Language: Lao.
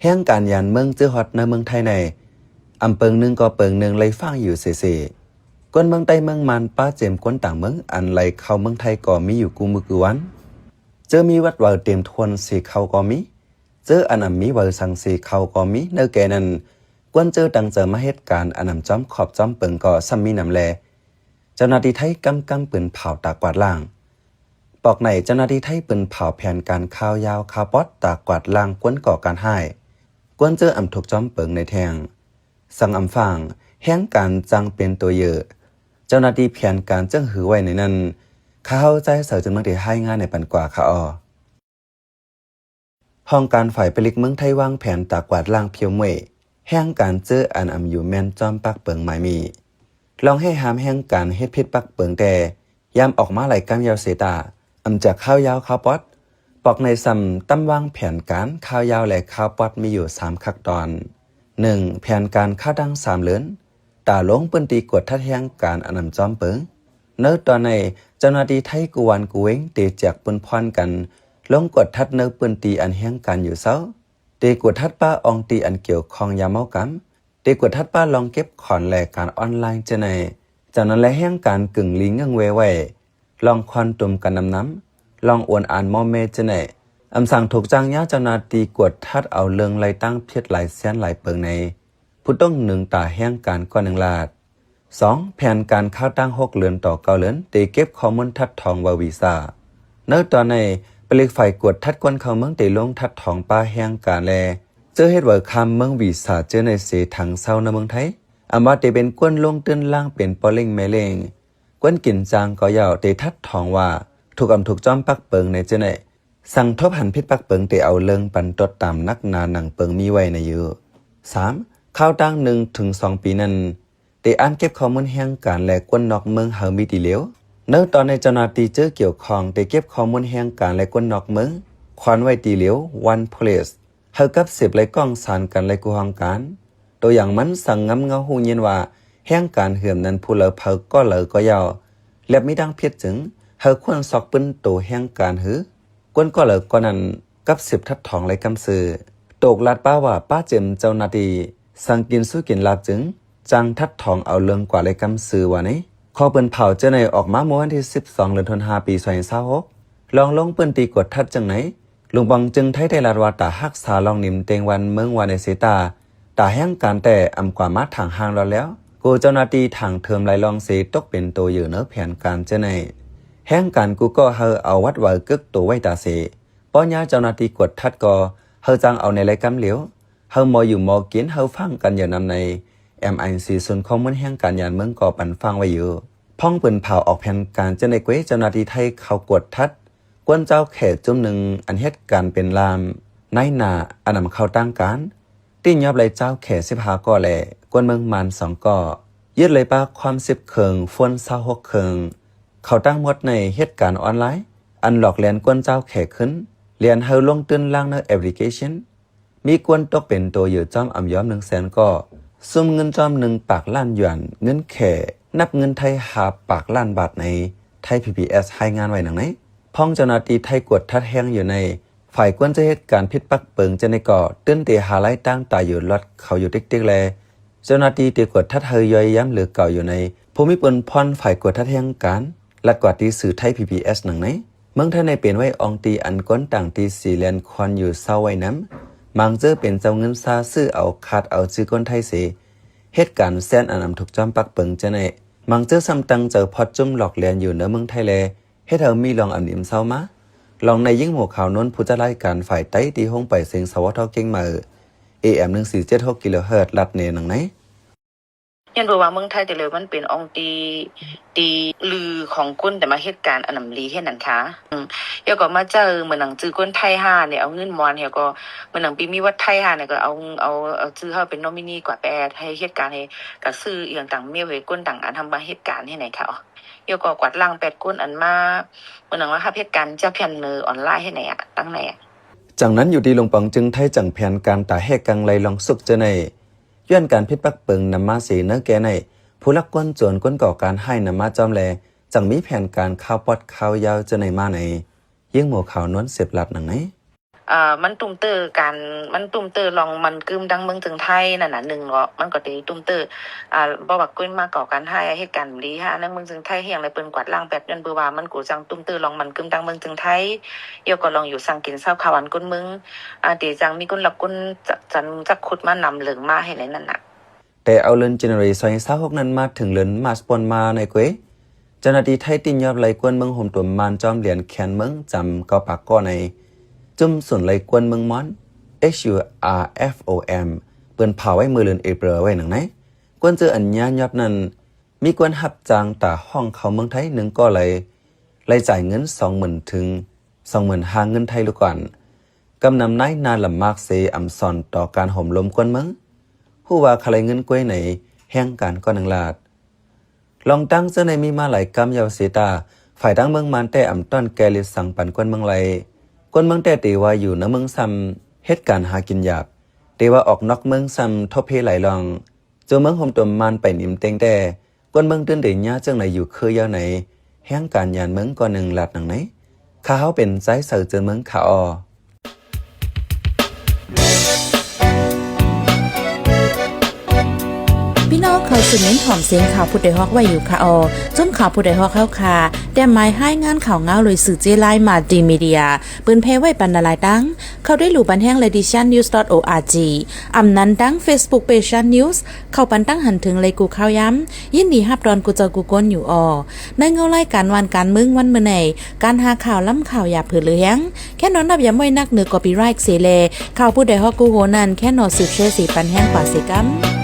ແຮງການຍານເມືອງຈື່ຮອດໃນເມືອງໄທໃນ ອຳເປິງໜຶ່ງກໍເປິງໜຶ່ງໄລ່ຟັງຢູ່ເສໆ. ຄົນເມືອງໃຕ້ເມືອງມ່ານ ປະເຈມຄົນຕ່າງເມືອງ ອັນໄລ່ເຂົ້າເມືອງໄທກໍມີຢູ່ກູ່ມື້ກູ່ວັນ. ເຈີມີວັດວາເຕັມທວນເສເຂົ້າກໍມີ, ເຈີອັນອຳມີວາສັງເສເຂົ້າກໍມີ. ໃນແກ່ນັ້ນ ຄົນເຈີຕັ້ງໃຈມາເຮັດການອັນອຳຈອມຂອບຈອມເປິງກໍຊ້ຳມີນຳແລ. ເຈົ້າໜ້າທີ່ໄທກຳກຳປືນເຜົາຕາກວາດລ້າງ. ປອກໃນເຈົ້າໜ້າທີ່ໄທປືນເຜົາແຜນການຂ່າວຍາວຂ່າວປອດຕາກວາດລ້າງຄົນກໍ່ການຮ້າຍ, ຄົນເຈີອຳທຸກຈອມເປິງໃນແທ່ງ. ສັງອຳຟາງ, ແຮງການຈັ່ງເປັນໂຕເຢີ. ເຈົ້າໜ້າທີ່ແຜນການເຈີຫືອໄວ້ໃນນັ້ນ. ຂ້າເຮົາ ໃຈເສົາ ຈະເມືອງ ໄດ້ຮາຍງານໃຫ້ປັນກວ່າຄ່າອໍ. ຫ້ອງການຝ່າຍຜະລິດເມືອງໄທວາງແຜນຕາກວາດລ້າງພຽວມວຍ, ແຮງການເຈີອັນອຳຢູ່ແມ່ນຈອມປັກເປິງໝາຍມີ. ລອງໃຫ້ຫ້າມແຮງການເຮັດຜິດປັກເປິງແຕ່ ຍາມອອກມາໄລ່ກຳຢາວເສຕາ, ອຳຈາກຂ່າວຍາວຂ່າວປອດ. ປອກໃນຊ້ຳ, ຕຳວາງແຜນການຂ່າວຍາວ ແລະ ຂ່າວປອດມີຢູ່ສາມຂັ້ນຕອນ. ໜຶ່ງ, ແຜນການຂ່າວຕັ້ງສາມເດີນ, ຕາລົງພື້ນທີ່ກວດທັດແຮງການອັນອຳຈອມເປິງ. ໃນຕອນໃນ, ເຈົ້າໜ້າທີ່ໄທກູ່ວັນກູ່ເວງ ເຕແຈກປຸນພອນກັນ ລົງກວດທັດໃນພື້ນທີ່ອັນແຮງການຢູ່ເຊົາ, ເຕກວດທັດປະອ່ອງຕີອັນກ່ຽວຂ້ອງຢາເມົາກຳ, ເຕກວດທັດປະລ່ອງເກັບຂອນ ແລະ ການອອນລາຍເຈົ້າໃນ. ຈາກນັ້ນແລະ ແຮງການກຶ່ງລີເງື່ອງແວໄວ້, ລ່ອງຄວານຕຸມກັນນຳນຳ, ລ່ອງໂອນອານມໍ່ແມ່ເຈົ້າໃນ. ອຳສັງຖືກຈ້າງຍາເຈົ້າໜ້າທີ່ກວດທັດເອົາເລື່ອງໄລ່ຕັ້ງຜິດຫຼາຍແສນຫຼາຍເປິງໃນ. ຜູ້ຕ້ອງໜຶ່ງຕາແຮງການກວ່າໜຶ່ງລ້ານ. ສອງ, ແຜນການຂ່າວຕັ້ງຫົກເດືອນຕໍ່ເກົ້າເດືອນ ເຕເກັບຂໍ້ມູນທັດທອງເວົ້າວີຊາ. ໃນຕອນໃນ, ປະລິກຝ່າຍກວດທັດຄົນເຂົ້າເມືອງ ເຕລົງທັດທອງປະແຮງການ ແລະ ເຈີເຮັດເວີຄຳເມືອງວີຊາເຈົ້າໃນເສທາງເຊົາໃນເມືອງໄທ. ອຳວ່າເຕເປັນຄົນລົງທຶນລ້າງເປັນພໍ່ເລ້ງແມ່ເລ້ງ, ຄົນກິນຈ້າງກໍເຍົາ, ເຕທັດທອງວ່າ ຖືກອຳຖືກຈອມປັກເປິງໃນເຈົ້າໃນ. ສັງທົບຫັນຜິດປັກເປິງ ເຕເອົາເລື່ອງປັນຕົດຕາມໜັກໜາໜັງເປິງມີໄວ້ໃນຢູ່. ສາມ, ຂ່າວຕັ້ງໜຶ່ງເຖິງສອງປີນັ້ນ ເຕອ່ານເກັບຂໍ້ມູນແຮງການ ແລະ ຄົນນອກເມືອງເຮົາມີດີຫຼຽວ. ໃນຕອນໃນເຈົ້າໜ້າທີ່ເຈີກ່ຽວຂ້ອງ ເຕເກັບຂໍ້ມູນແຮງການ ແລະ ຄົນນອກເມືອງ ຄວານໄວ້ດີຫຼຽວ One Police ເຮົາກັບເສບໄລ່ກ້ອງສານກັນໄລ່ກູ່ຫ້ອງການ. ໂຕຢ່າງມັນ ສັງງຳເງົາຮູ້ຍິນວ່າ ແຮງການເຮືອມນັ້ນ ຜູ້ເລີເຜົາກໍເລີກໍເຍົາ ແລະ ມີດັ່ງເພັດຈຶ່ງ ເຮົາຄວນຊອກປືນໂຕແຮງການ ຫຼື ຄົນກໍເລີກໍນັ້ນ ກັບເສບທັດທອງໄລ່ກຳຊື່ ໂຕກລາດປ້າວ່າປ້າເຈັມເຈົ້າໜ້າທີ່ ສັງກິນຊູກິນລາບຈຶ່ງ ຈັ່ງທັດທອງເອົາເລື່ອງກວ່າໄລ່ກຳຊື່ວ່ານີ້. ຂໍ້ປືນເຜົາເຈົ້າໃນອອກມາເມື່ອວັນທີສິບສອງ ເດືອນທັນວາ ປີສອງພັນຊາວຫົກ ລອງລົງພື້ນທີ່ກວດທັດຈັ່ງໃນ ລຸງປອງຈຶ່ງໄທໄດ້ລາດວ່າ ຕາຮັກສາລອງນິມເຕັງວັນເມືອງວ່າໃນເຊຕາ ຕາແຮງການແຕ່ອຳກວ່າມາທາງຫ້າງລອດແລ້ວ ໂກເຈົ້າໜ້າທີ່ທາງເທີມລາຍລອງເສ ຕົກເປັນໂຕເຫຍື່ອໃນແຜນການເຈົ້າໃນ ແຮງການກູກໍເຮົາເອົາວັດວາເກີກໂຕໄວ້ຕາເສ ປ້ອນຍາເຈົ້າໜ້າທີ່ກວດທັດກໍເຮົາຈັ່ງເອົາໃນລາຍກຳຫຼຽວ ເຮົາໝໍຢູ່ໝໍກິນ ເຮົາຟັງກັນຢູ່ນຳໃນ ເອັມໄອຊີ ສູນຂໍ້ມູນແຮງການຍານເມືອງກໍປັນຟັງໄວ້ຢູ່ ພ້ອງປືນເຜົາອອກແຜນການເຈົ້າໃນເກວ ເຈົ້າໜ້າທີ່ໄທເຂົ້າກວດທັດ ກວນເຈົ້າແຂຈຸ່ມໜຶ່ງ ອັນເຮັດການເປັນລ່າມ ນາຍໜ້າ ອັນນຳເຂົ້າຕ່າງການ ຕິຍອບໄລ່ເຈົ້າແຂສິບຫ້າກໍ ແລະ ກວນເມືອງມານສອງກໍ ຍຶດໄລ່ປາຄອມສິບເຄື່ອງ ໂຟນຊາວຫົກເຄື່ອງ ເຂົ້າຕັ້ງໝົດໃນເຮັດການອອນລາຍ ອັນຫຼອກແລ່ນກວນເຈົ້າແຂຂຶ້ນ ແລ່ນໃຫ້ລົງທຶນລ້າງໃນແອັບພລິເຄຊັນ ມີກວນຕົກເປັນໂຕເຫຍື່ອຈອມອຳຍອມໜຶ່ງແສນກໍ ຊຸມເງິນຈອມໜຶ່ງປາກລ້ານຢວນ ເງິນແຂ ນັບເງິນໄທຫ້າປາກລ້ານບາດໃນ ໄທພີບີເອສ ຮາຍງານໄວ້ດັ່ງໃນ ພ້ອງເຈົ້າໜ້າທີ່ໄທກວດທັດແຮງຢູ່ໃນ ຝ່າຍກວນຈະເຮັດການຜິດປັກເປິງເຈົ້າໃນກໍ ຕື່ນເຕຫາລາຍຕ່າງຕາຢູ່ລອດເຂົາຢູ່ຕິກໆ ແລ ເຈົ້າໜ້າທີ່ເຕກວດທັດເຮົາຍ່ອຍຢາມຫຼືເກົ່າຢູ່ໃນ ຜູ້ມີປຸນພອນຝ່າຍກວດທັດແຮງການ ລັດກວ່າທີ່ສື່ໄທພີບີເອສ ໜັງໃນ ເມືອງໄທໃນເປັນໄວ້ອ່ອງຕີອັນກວນຕ່າງທີ່ສີແລນຄອນຢູ່ເຊົາໄວ້ນຳ ມັງເຈີເປັນເຈົ້າເງິນຊາຊື້ເອົາຂາດເອົາຈື່ຄົນໄທເສ ເຮັດການແຊນອັນອຳທຸກຈອມປັກເປິງເຈົ້າໃນ ມັງເຈີຊ້ຳຕັ້ງເຈົ້າພອດຈຸ້ມຫຼອກແລນຢູ່ໃນເມືອງໄທແລ ເຮັດໃຫ້ມີລອງອຳນິມເຊົາມາ ລອງໃນຍິງໝູ່ຂາວໂນນ ຜູ້ຈັດລາຍການຝ່າຍໃຕ້ທີ່ໂຮງປາຍເສັງ ສວທ ກຽງໃໝ່ ເອເອັມ ໜຶ່ງສີ່ເຈັດຫົກກິໂລເຮີດ ລັດແນໜັງໃນ ຍ້ອນເພາະວ່າເມືອງໄທແຕ່ເລີມັນເປັນອ່ອງຕີ ຕີລືຂອງຄົນແຕ່ມາເຮັດການອັນນຳລີເຮັດນັ້ນຄ່ະ ອືມ ແລ້ວກໍມາເຈີເໝືອນໜັງຈື່ຄົນໄທຫ້ານີ້ ເອົາເງິນມອນ ແລ້ວກໍເໝືອນໜັງປີມີວັດໄທຫ້ານີ້ ກໍເອົາ ເອົາ ເອົາຈື່ເຮົາເປັນໂນມິນີກວ່າແປດ ໃຫ້ເຮັດການໃຫ້ກະຊື້ອີ່ຫຍັງຕ່າງເມວໃຫ້ຄົນຕ່າງອັນທຳມາເຮັດການເຮັດໃນເຂົາ ແລ້ວກໍກວາດລ້າງແປດຄົນອັນມາ ເໝືອນໜັງວ່າຮັບເຮັດການຈາກແຜ່ນເນີອອນລາຍເຮັດໃນ ຕັ້ງໃນ ຈັ່ງນັ້ນ ຢູ່ທີ່ຫຼົງປອງຈຶ່ງໄທຈັ່ງແຜນການຕາແຮກກັງໄລລອງສຸກເຈີໃນ ຍ້ອນການຜິດປັກເປິງນຳມາເສເນີແກ່ໃນ ຜູ້ລັກກວນໂຈນ ຄົນກໍ່ການຮ້າຍນຳມາຈອມແລ ຈັ່ງມີແຜນການຂ່າວປອດຂ່າວຍາວເຈີໃນມາໃນ ຍິງໝູ່ຂາວນວນເສບລັດໜັງໃນ. ເ ອ່າ ມັນຕຸ້ມເຕີການ ມັນຕຸ້ມເຕີລອງໝັ່ນກຶ້ມທາງເມືອງເຊີງໄທນັ້ນນະ ໜຶ່ງເນາະ ມັນກໍໄດ້ຕຸ້ມເຕີ ອ່າ ບໍ່ວ່າກົນມາກໍ່ການຮ້າຍ ເຮັດການບໍ່ດີໃຫ້ທາງເມືອງເຊີງໄທ ເຮັດຫຍັງແລ້ວ ເພິ່ນກວາດລ້າງແບບນັ້ນ ເບິ່ງວ່າມັນກໍຈັ່ງຕຸ້ມເຕີລອງໝັ່ນກຶ້ມທາງເມືອງເຊີງໄທ ແລ້ວກໍລອງຢູ່ສັງກິນເຊົາຂ້າວຫວານຄົນເມືອງ ອ່າ ທີ່ຈັ່ງມີຄົນລັກຄົນຈັກ ຈັນ ຈັກຂຸດມານຳເລີງມາໃຫ້ໃນນັ້ນນະ. ແຕ່ເອົາເດືອນ January ສອງພັນຊາວຫົກນັ້ນ ມາເຖິງເດືອນ March ປ່ອນມາໃນເກວຍ ເຈົ້າໜ້າທີ່ໄທຕິດຍອບໄລ່ກວນເມືອງໂຮມໂຕມມານຈອມຫຼຽນແຄນເມືອງຈຳເກົ້າປາກກໍໃນ ຈຸ້ມສູນໄລ່ກວນເມືອງມອນ H U R F O M ເປີ້ນພາວໄວ້ເມື່ອເດືອນ April ໄວ້ໜັງໃນ ກວນເຈີອັນຍາຍອບນັ້ນ ມີກວນຮັບຈ້າງຕາຫ້ອງເຂົ້າເມືອງໄທໜຶ່ງກໍໄລ່ ໄລ່ຈ່າຍເງິນສອງໝື່ນເຖິງສອງໝື່ນຫ້າເງິນໄທລູກກອນ ກຳນຳນາຍໜ້າລຳບາກເສອຳສອນຕໍ່ການໂຫມລົມກວນເມືອງ ຮູ້ວ່າຄ່າໄລ່ເງິນເກວຍໃນແຮງການກໍໜຶ່ງລາດ. ລອງຕັ້ງເຈົ້າໃນມີມາຫຼາຍກຳເຍົາເສຕາ ຝ່າຍທາງເມືອງມານແຕ່ອຳຕ້ອນແກ່ລິດສັງປັນກວນເມືອງໄລ່ ກວນເມືອງແຕ່ເຕວ່າຢູ່ໃນເມືອງຊ້ຳເຮັດການຫາກິນຫຍາບ ເຕວ່າອອກນອກເມືອງຊ້ຳທົບເພຫຼາຍລ່ອງ ເຈົ້າເມືອງໂຮມໂຕມມານໄປນິມເຕັງແຕ່ ກວນເມືອງຕື່ນເດຍຍາເຈີງໃນຢູ່ຄືຢາວໃນແຮງການຍານເມືອງກໍໜຶ່ງລາດໜັງໃນ. ຂ້າເຮົາເປັນໃຈເຊົາເຈີເມືອງ ຄາອໍ. ພີ່ນ້ອງເຂົ້າສູ່ມິນຫອມສຽງຂ່າວຜູ້ໃດຮອກໄວ້ຢູ່ຄາອໍ. ຈຸ້ມຂ່າວຜູ້ໃດຮອກເຮົາຄາ ແຕ້ມໝາຍຮາຍງານຂ່າວງາວໂດຍສື່ເຈ້ລາຍ Multimedia ເປີນແຜ່ໄວ້ປັນຫຼາຍໆຕັ້ງ ເຂົ້າໄດ້ລູບັນແຮງ Ladies Chan News dot org ອຳນັ້ນຕັ້ງ Facebook Page Chan News ເຂົ້າປັນຕັ້ງຫັນເຖິງໄລກູ່ຂ່າວຍາມ ຍິນດີຮັບຕ້ອນກູ່ເຈົ້າກູ່ຄົນຢູ່ອໍ. ໃນເງົາລາຍການຫວ່ານການເມືອງວັນມື້ໃນ ການຫາຂ່າວລ້ຳຂ່າວຢ່າເຜີເຫຼືອແຮງ ແຄ່ນອນນັບຢາມໄວ້ນັກເໜືອ copyright ເສແລ ຂ່າວຜູ້ໃດຮອກກູ່ໂຮນັ້ນ ແຄ່ນອນສືບແຊເສປັນແຮງກວ່າເສກຳ.